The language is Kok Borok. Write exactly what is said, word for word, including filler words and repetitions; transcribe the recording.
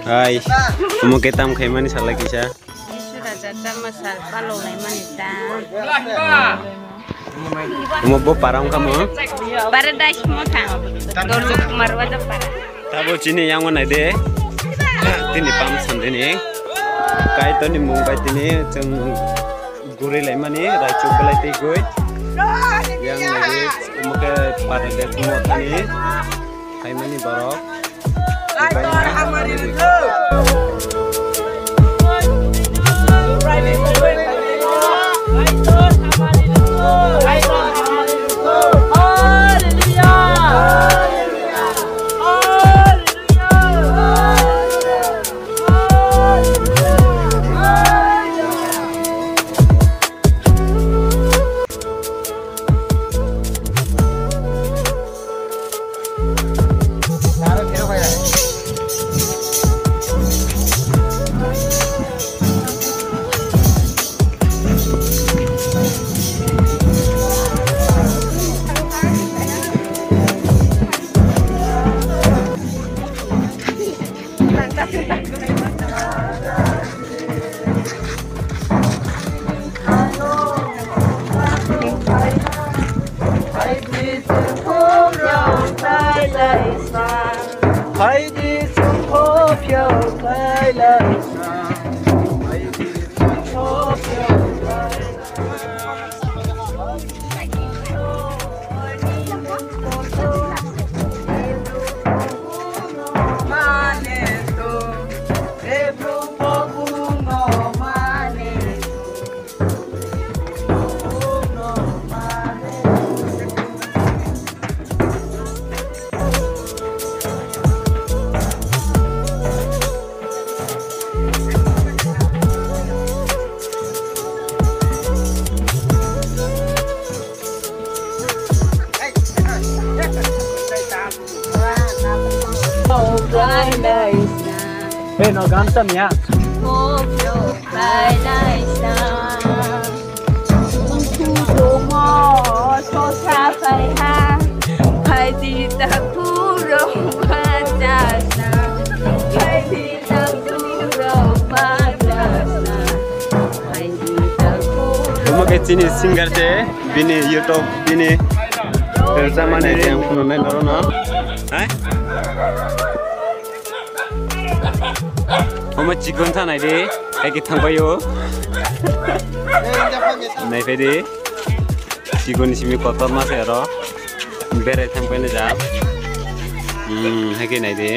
Hai, omo khe tam khaimani salai kisa. Jisu raja ta masal palo laimani ta. Omo bo para wngkha mo? Paradise motha. Dolok Marwada para. Tabo chini yango nai de. Tini pam sandini. Kaitorni mung bai tini chwng guri laimani raichuk belai tei goi. Yang nai de omo khe Paradise mothani. Phaimani borok. Hey, no, gantam ya. Omo khe chini singer se, bini YouTube, bini rwchapmani se ang phunuknai norokno. Hai? Omo chikon sa nai di, hai khe thangbai o. Nai phai di. Chikon simi kotor ma se aro. Berai thangbai na ja. Hmm, hai khe nai di.